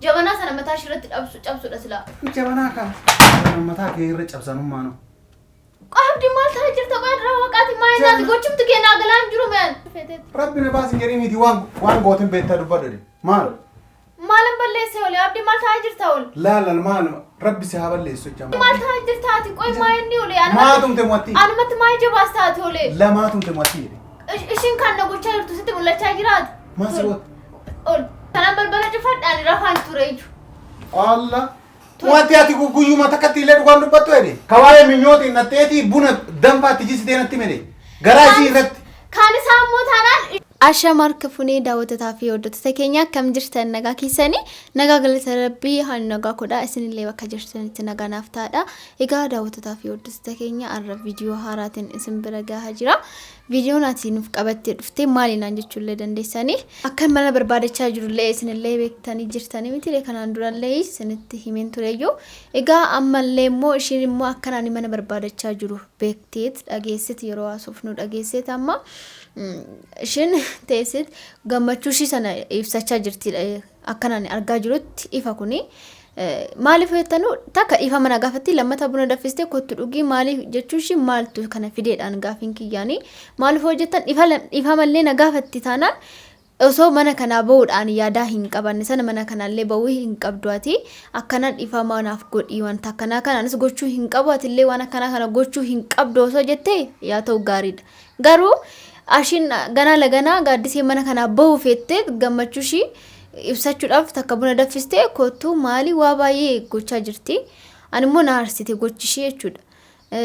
Jabanaa sana mataa ishee irratti dhabsu cabsudha silaa. Jabanaa kan mataa kee irra cabsanummaa no. Abdi maal ta'aa jirta qoyaa dura waqaati maa inni gochumti kee naa galaan jiru meen. Rabbi na baasin jedhee miti waan waan gootin beektaa dubbadhu. Maal? Maalan balleesse oli Abdi maal ta'aa jirta ol? Laalal maal rabbi si haa balleessu jecha. Maal ta'aa jirta ati qoy maa inni oli? Maa tumte mo'atti? Anumatti maa ija baasta ati oli? Lamaa tumte mo'atti jedhe. Ishiin kan na gochaa jirtu sitti mul'achaa jiraati. Maal si goote? Ol. Kanaan balbala cufadhaan rafaan ture iju. Allah. Wanti ati guyyuma takkatti illee dhugaan dubbattu jedhe. Ka waa'ee minyootiin natteetii buna danfaatti jisitee natti mene. Garaa isii irratti. Kan isaa immoo taanaan. Asha harka funee daawwattotaa fi hordoftoota keenya akkam jirtan nagaa keessanii nagaa galata rabbii haalli nagaa kodhaa isinillee bakka jirtanitti nagaa naaf taadha. Egaa daawwattotaa fi hordoftoota keenya har'a viidiyoo haaraatiin isin bira gahaa jira. Viidiyoon ati nuuf qabattee dhufte maali naan jechuullee dandeessanii. Akka mana barbaadachaa jirullee isinillee beektanii jirtanii miti kanaan durallee isinitti himeen tureyyuu. Egaa ammallee immoo ishiin immoo akkanaan mana barbaadachaa jiru beekteet dhageesset yeroo haasofnu dhageesset amma ishiin teesset gammachuu ishii sana ibsachaa jirtidha. Akkanaan argaa jirutti ifa kuni. Maaliif jettanu takka dhiifama mana gaafatti lammata buna danfistee kottu dhugii maaliif jechuun ishii maaltu kana fideedhaan gaafiin kiyyaanii maaliif hojjettan dhiifamallee na gaafatti taanaan osoo mana kanaa bahuudhaan yaadaa hin qabanne sana mana kanaallee bahuu hin qabdu ati akkana dhiifama naaf godhii wanta akkanaa kanaanis gochuu hin qabu atillee waan akkanaa kana gochuu hin qabdu osoo jettee yaa ta'u gaariidha. Garuu ashiin ganaa laganaa gaaddisee mana kanaa bahuu feettee gammachuu ishii ibsachuudhaaf takka buna danfistee kottu maali waa baay'ee gochaa jirti. Ani immoo na aarsite gochi ishii jechuudha.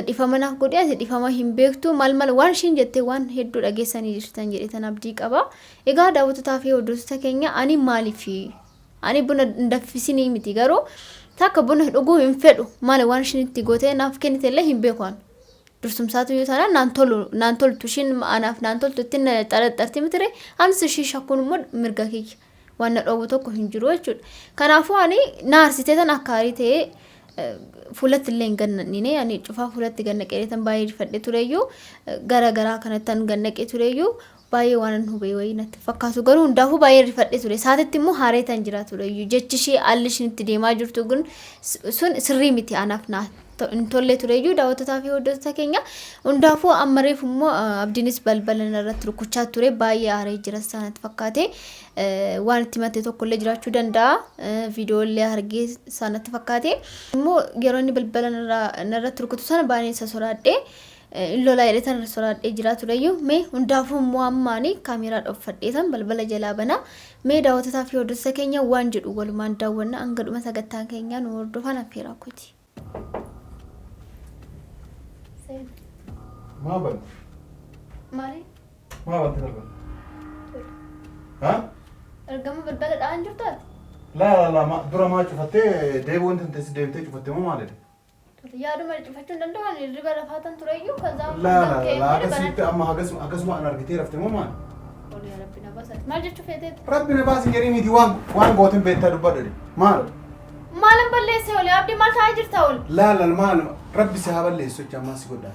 Dhiifama naaf godhi ati dhiifama hin beektu maal maal waan ishiin jettee waan hedduu dhageessanii jirtan jedhetan abdii qaba. Egaa daawwattotaa fi hordoftoota keenya ani maaliif ani buna hin danfisinii miti garuu takka buna dhuguu hin fedhu maali waan ishiin itti gootee naaf kennite illee hin beeku ani. Dursumsaatu yoo taanaan naan tolu naan toltu ishiin anaaf naan toltu ittiin na xaraxarti mitire anis ishii shakkuun immoo mirga kiyya waan na dhoowwu tokko hin jiru jechuudha. Kanaafuu ani na aarsitee tan akka aarii ta'ee fuulatti illee hin gannannine ani cufaa fuulatti gannaqee tan baay'ee rifadhe tureyyuu gara garaa kanatti tan gannaqee tureyyuu baay'ee waan hubee wayii natti fakkaatu garuu hundaafuu baay'ee rifadhe ture saatitti immoo haaree tan jira tureyyuu jechi ishee haalli ishiin itti deemaa jirtu kun sun sirrii miti anaaf naa hin tolle tureyyuu daawwattotaa fi hordoftoota keenya hundaafuu amma reefu immoo abdiinis balbala irratti rukuchaa ture baay'ee aaree jira sanatti fakkaate waan itti matte tokkollee jiraachuu danda'a viidiyoolee argee sanatti fakkaate immoo yeroo inni balbala narratti rukutu sana baay'ee isa sodaadhe in lolaa jedhee tan sodaadhee jira tureyyuu mee hundaafuu immoo ammaanii kaameeraa dhoffadhee tan balbala jalaa banaa mee daawwattotaa fi hordoftoota keenya waan jedhu walumaan daawwanna hanga dhuma sagantaa keenyaa nu hordofan affeeraa kooti. Maa banti? Maali? Maa banti balbala? Ha? Ergama balbala dha'an jirtaati? Laa laa laa ma- dura maa cufattee deebi'uun tan teessi deebitee cufattee moo maalidha? Yaaduma cufachuu hin danda'an hirriba rafaatan tureyyuu kazaa Laa laa laa akkasitti amma akkasuma an argitee rafte moo maali? Rabbi na baasati. Maal jechuu feeteeti? Rabbi na baasin jedhee miti waan waan gootin beektaa dubbadhu. Maal? Maalan balleesse oli Abdi maal ta'aa jirta ol? Laa laa maal rabbi si haa balleessu jecha ammaa si godha.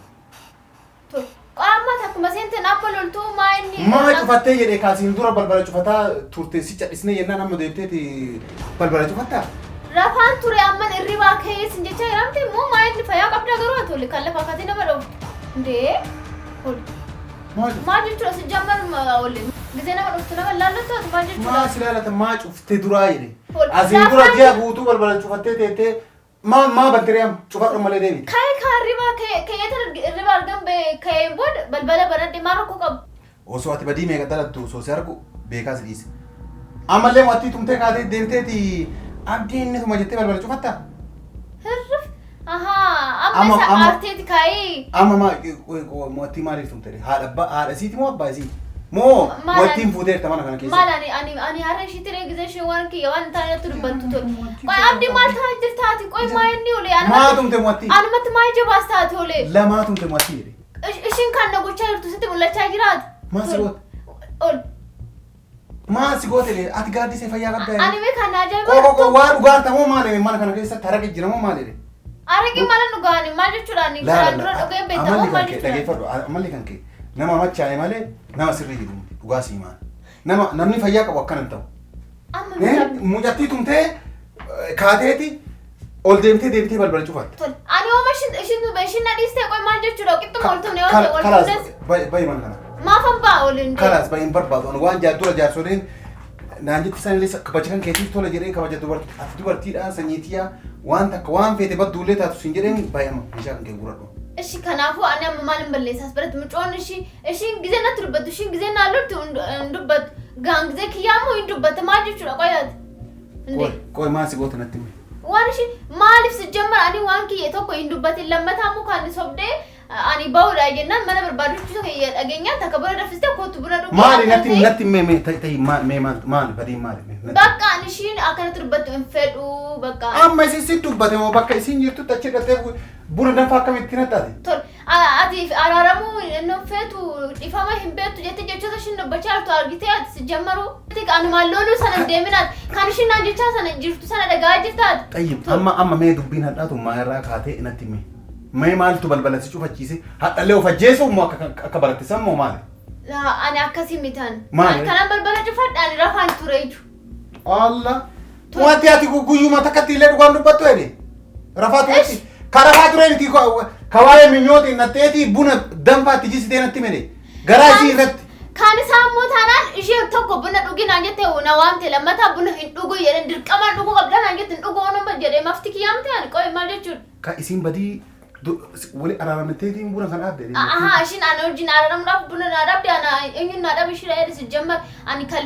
Qaama takkuma seenteen abba loltuu maa inni. Maa cufattee jedhee kaasiin dura balbala cufataa turte si cadhisnee jennaan amma deemteeti balbala cufattaa? Rafaan ture amman irribaa ka'ee sin jecha hiramte immoo maa inni fayyaa qabdaa garuu ati oli kan lafaa kaatee nama dhooftu. Ndee oli. Maa cufte? Maal jechuudha si jamman oli. Gizee nama dhuftu nama laallattu ati maal jechuudha? Maa si laalata maa cuftee duraa jedhe. Ol- Asiin dura Rafaan- ji'a guutuu balbala cufattee teettee maa maa bantiree amma cufadhu malee deemi. Ka'ee kaa irribaa ka'ee tan irribaa argan ka'een booda balbala banadhe maal rakkoo qabu? Osoo ati badii meeqa dalattu osoo si argu beekaa si dhiise. Ammallee wattii tumtee kaatee deemteeti abdii inni tuma jettee balbala cufattaa? Hirrif. Ahaa amma isa aarteeti kaa'ee. Amma maa wattii maaliif tumte? Haadha abbaa haadha isiiti moo abbaa isiiti? Moo wattiin fuuteerta mana kana keessa? Maal ani ani ani har'a ishiitti reegizee ishee waan kiyya waan hin taane natti dubbattu tole. Qoy abdi maal ta'aa jirta ati qoy maa inni olee Maa tumte wattii? Anumatti maa ija baasta ati olee? Lamaa tumte wattii jedhe. Ishiin kan na gochaa jirtu sitti mul'achaa jiraati. Maal si goote? Ol. Maal si goote lee? Ati gaaddisee fayyaa qabdaa? Ani mee kan na ajaa'iba. Qo qo waa dhugaarta moo maali mana kana keessatti haraqi jira moo maali? Araqii maal dhugaani maal jechuudhaan karaan dura dhugeen beektamu Amalli maal kan kee jechuudhaan. dhageeffadhu amalli kan kee nama machaa'e malee nama sirrii jiru miti dhugaa sii maal. Nama namni fayyaa qabu akkana hin ta'u. Amma mucaa Mucattii tumtee kaateeti ol deemtee deebitee balbala cufatte. Tole. Ani hooma ishin na dhiistee qoy maal jechuudha? Qixxuma ol tumne yoo ta'e ol Kalaas tumnes bayi mana kana. maafan ba'a ol hin deemu. Kalaas bayi hin barbaadu. Ani waan dura jaarsoleen naan jetti sanillee kabaja kan keetiif tola jedhee kabaja dubartii ati dubartiidha sanyiitiyaa waan takka waan feete badduullee taatu sin jedheen baay'ama meeshaa kan kee guuradhu. Ishi kanaafuu ani amma maal hin balleessaas biratti mucoon ishii ishiin gizee natti dubbattu ishiin gizee naa loltu hin dubbattu gaan gizee kiyyaa immoo hin dubbatte maal jechuudha qoyaati. Qoy qoy maal si goota natti himi. Waan ishiin maaliif si jammar ani waan kiyya tokko hin dubbatin lammataa immoo kan sobdee ani bahuudha jennaan mana barbaaduchuu kiyya dhageenyaan takka buna danfistee kootu buna dhugee Maali akka natti ta'e natti mee mee ta'i ta'i mee maal maali badiin maali mee natti. Bakka ani ishiin akkanatti dubbattu hin fedhu bakka. Amma isin si dubbate moo bakka isin jirtutti achi hidhattee buna danfaa akkamitti natti Tole ati araaramuu hin feetu dhifama hin beektu jettee jechoota ishiin dubbachaa jirtu argitee ati si jammaruu. Anumaan loluu sana hin deeminaati. Kan ishiin naan jechaa sana jirtu sana dhagaa jirtaati. Xayyib amma amma mee dubbiin hadhaatu maa irraa kaatee natti himi. Mee maaltu balbala si cufachiise hadhallee of ajjeesuu moo akka akka baratte san moo maali? Ani akkasii mitan. Maali? Ani kanan balbala cufadha ani rafaan ture jechuudha. Allah. Wanti ati guyyuma takkatti illee dhugaan dubbattu jedhe. Rafaa turetti. Ka rafaa ture miti ka waa'ee minyootiin natteetii buna danfaatti jisitee natti mene. Garaa isii irratti. Kan isaa immoo taanaan ishee tokko buna dhugi naan jette na waamte lammataa buna hin dhugu jedhan dirqamaan dhuguu qabda naan jette hin dhugu onuma jedhee mafti kiyyaa miti ani qoy maal jechuudha. Ka isiin badii wali araaramteetiin buna kan dhaabde. Aha ishiin ana wajjin araaramuudhaaf buna naa dhabde ana eenyuun naa dhabe ishee jedhe si jammar ani kal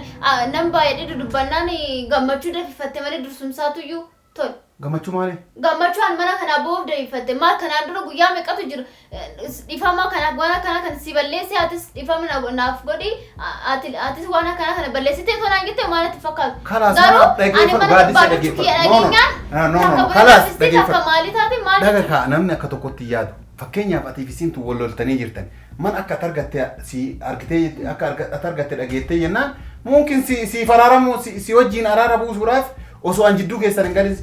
nan baay'ee dubbannaan gammachuu dafifatte malee dursumsaatuyyuu tole. Gammachuu maali? Gammachuu an mana kanaa ba'uuf dafifatte maal kanaan dura guyyaa meeqatu jira dhifama kana waan akkana kana si balleesse atis dhifama naaf godhi atis waan akkana kana balleessite otoo naan jette maal natti fakkaatu. Kalaas Garuu ani dhaggeeffadhu mana gaaddisa barbaadutti kiyya dhaggeeffadhu. No no dhageenyaan no no takka buna kalaas danfistee takka dhaggeeffadhu. maalii taate maal Dhaga jechuudha. kaa namni akka tokkotti yaadu. Fakkeenyaaf atiif isiintu wal loltanii jirtan. Man akka ati argatte si argitee akka ati argatte dhageettee jennaan mumkin si siif araaramu si wajjin araara buusuudhaaf osoo an jidduu keessan hin galin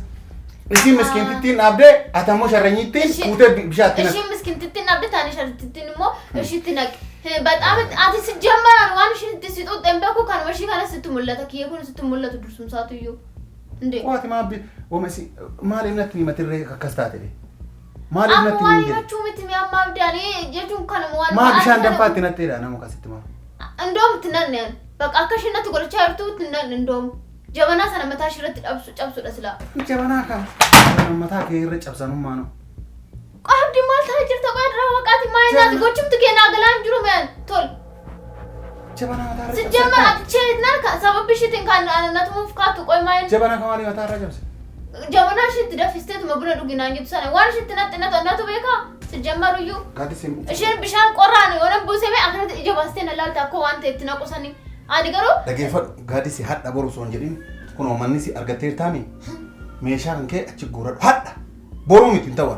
isiin miskiintittiin dhaabdee ati ammoo sharranyittiin fuutee bishaan itti naqxe. Ishiin miskintittiin dhabde taane sharritittiin immoo ishiitti naqe. Bataam ati si jammaraan waan ishiin itti si xuuxxe hin beeku kanuma ishii kana sitti mul'ata kiyya kun sitti mul'atu dursumsaatu iyyuu. Indee. Waati maa wama isi maaliif natti himatirree akkas taate dee? Maaliif Amma natti waan hin jedhe? himachuu miti mi amma abdaanii jechuun kanuma waan. Maa bishaan danfaa itti natteedha nama akkasitti maa? Indoom itti nanne ani. Bakka akka isheen natti godhachaa jirtu itti nanne indoom. Jabanaa sana mataa ishee irratti dhabsu cabsudha silaa. Jabanaa kan mataa kee irra cabsanummaa no. Qabdi maal ta'aa jirta qoya dura waqaati maal naati gochumti kee naa galaan jiru meen tol. Jabanaa mataa irra Si jamma cabsan. ati cheetnaan sababbi ishiitiin kan natumuuf kaattu qoy maal Jabanaa kan maalii mataa irra cabse? Jabanaa ishiitti daffisteetuma buna dhuginaan jettu sana waan ishiitti natti natu natu beekaa si jammaruyyuu. Gaaddisee Isheen bishaan qorraan yoo nan buusee mee akkanatti ija baastee na laalta akka waan ta'e itti naqu sanii. Ani garuu Dhageeffadhu gaaddisee hadha boru osoo hin jedhin kunoo manni si argatteertaami meeshaa kan kee achi guuradhu hadha boruu miti hin ta'u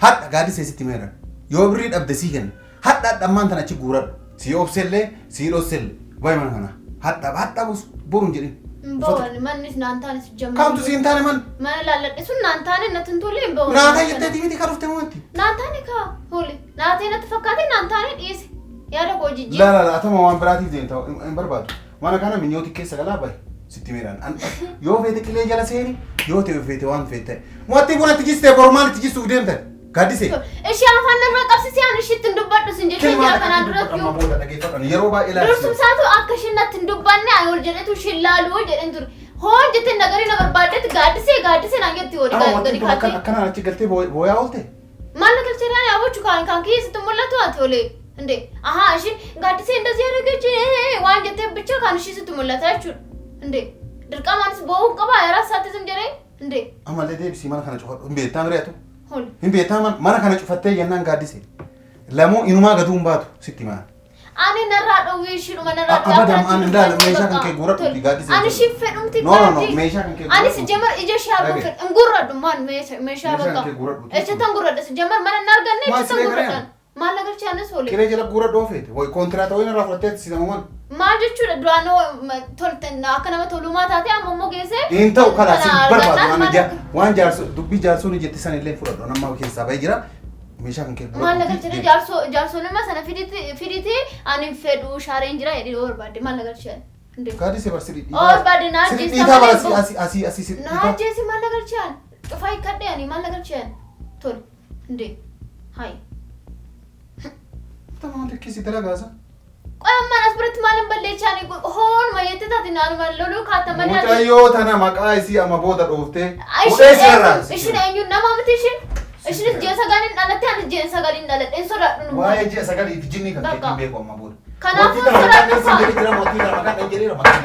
hadha gaaddisee sitti meeran yoo birrii dhabde sii kenna hadha hadha ammaan tan achi guuradhu sii obsellee sii dhossellee waa'ee mana kana hadha hadha boru hin jedhin. Hin bawan mannis naan taane si jammaru. Kamtu si hin taane man Mana laalladhe sun naan taane natti hin tolle hin bawan. Naataa jetteetii miti kan dhufte moomatti. Naan taane kaa hoole naatee natti fakkaate naan taane dhiise yaada koo jijjiira. La la la atama waan biraatiif deemta hin barbaadu. Mana kana minyooti keessa galaa bahi sitti meedhaan. Yoo feete qilee jala seeni yoo ta'e feete waan feete ta'e. Wanti buna itti jistee boru maal itti jistuuf deemtan? Gaaddisee. Ishee afaan narraa qabsiisee ani ishiitti hin dubbadhu sin jechuu jira kanaan duratti Amma booda dhageeffadhu yeroo baay'ee ilaalchise. Dursumsaatu akka ishiin natti hin dubbanne ani ol jedhetu ishiin laaluu jedhen ture. Hoon jettee nagarii na barbaaddetti gaaddisee gaaddisee naan jetti oli Amma wanti gadi kun kaatee. akkanaan achi galtee booyaa oolte? Maal na galchee dhaan yaabachuu kan kan kiyya sitti mul'atu ati olee. Indee ahaa ishiin gaaddisee እንደዚህ ያደረገች waan jettee bicha kan ishii sitti mul'ata jechuudha. Indee dirqamaanis boo'uu qaba yaraa isaatti jedhee indee Ammallee deebisii mana kana cufadhu. Hin beektaa miri'atu. holi. Hin beektaa mana kana cufattee jennaan gaaddisee. Lamuu inumaa gaduu hin baatu sitti himaa. Ani narraa dhowwee ishiidhuma narraa Abadam ani ilaala meeshaa kan kee guuradhu gaaddisee. Ani ishii fedhumti No no no meeshaa kan kee Ani si jamar ija ishee arguu Dhage. fedha. Hin gurradhu maal meeshaa Meeshaa bakka. kan kee guuradhu. Echatan gurradha si jamar mana hin arganne Maal echatan siree gurradhan. garee? Maal agarchee anis oole. Qilee jala guuradhu oo feete. Wayi kontiraata wayi narraa fudhattee si nama mana. Maal jechuudha duraan tolte akka nama tolumaa taate amma immoo geessee. Hin ta'u karaa si Kana barbaadu argannaan waan maal waan jaarsu dubbii jaarsuun jette san illee fudhadhu nama keessaa bahee jira. Meeshaa kan kee Maal guuradhu. agarchee jaarsolummaa sana fiditi ani hin fedhu shaareen jira jedhee yoo barbaadde maal agarchee. Indee. Gaaddisee bar si dhidhiitaa. Ol badi na Si ajjeesta dhidhiitaa bara malee asii asii asii asii si Na dhidhiitaa. ajjeesi maal agarchaan? Cufaa hiikkadhe ani maal agarchaan? Tole. Indee. Hayi. Tama likkisi dalagaasa. Qoy ammaan as biratti maal hin balleechaan hoonuma jettee taate naanuma loluu kaata malee. Mucayyoo tana maqaa isii amma booda dhooftee. Ishiin Mudhee sirraa. eenyu? Ishiin eenyu? Nama miti ishiin? Ishiinis ji'a sagaliin dhalatte anis ji'a sagaliin dhaladhe hin sodaadhu nu. Waa'ee ji'a sagalii fi jinnii kan Bakka. keetiin beeku amma booda. Kanaafuu Mootii tana maqaan sodaadhu siin jedhee jira mootii tana maqaan jedhee maqaan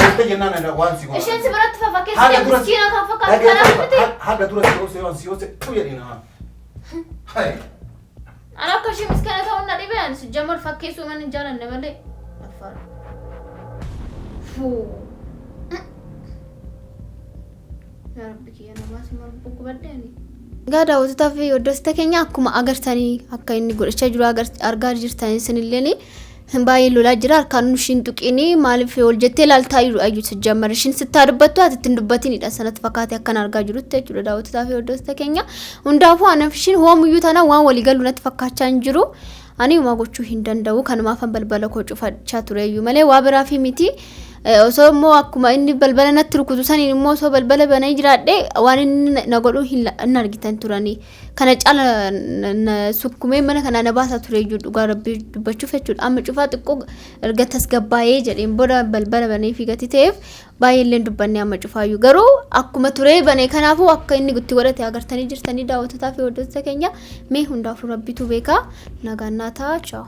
Jettee jennaan waan si godha. Isheen si biratti Haga fafakkeessitee dura miskiina kan fakkaatu kanaaf miti. haga dura si oosee waan si oosee tu jedhina. Hai. Ani akka ishee miskiina ta'uun na dhibee ani sijjamar fakkeessuu mana hin jaalanne malee. Affaara. Fuu. Yaa Rabbi kiyya na baasi maal gubadhe ani. Egaa daawwattoota fi hordoftoota keenya akkuma agartanii akka inni godhachaa jiru argaa jirtanii isinilleen baay'ee lolaa jira harkaan ishiin tuqini maaliif ol jettee ilaaltaa jiru ayyu sijjammar ishiin sittaa dubbattu ati ittiin dubbatinidha sanatti fakkaate akkan argaa jirutti jechuudha daawwattoota fi hordoftoota keenya hundaafuu anaaf ishiin hoomuyyuu taanaan waan walii galu natti fakkaachaa hin jiru ani homaa gochuu hin danda'u kanumaafan balbala koo cufachaa tureyyuu malee waa biraa fi miti. Osoo immoo akkuma inni balbala natti rukutu saniin immoo osoo balbala banee jiraadhe waan inni na godhu hin argitan turanii. Kana caala na sukkumee mana kanaa na baasaa ture iyyuu dhugaa rabbii dubbachuuf jechuudha. Amma cufaa xiqqoo erga tasgabbaa'ee jedheen booda balbala banee fi gati ta'eef baay'ee illee dubbanne amma cufaayyuu. Garuu akkuma turee banee kanaafuu akka inni itti godhate agartanii jirtanii daawwattotaa fi hordoftoota keenya mee hundaafuu rabbitu beeka. Nagaan naa ta'a. Ciao.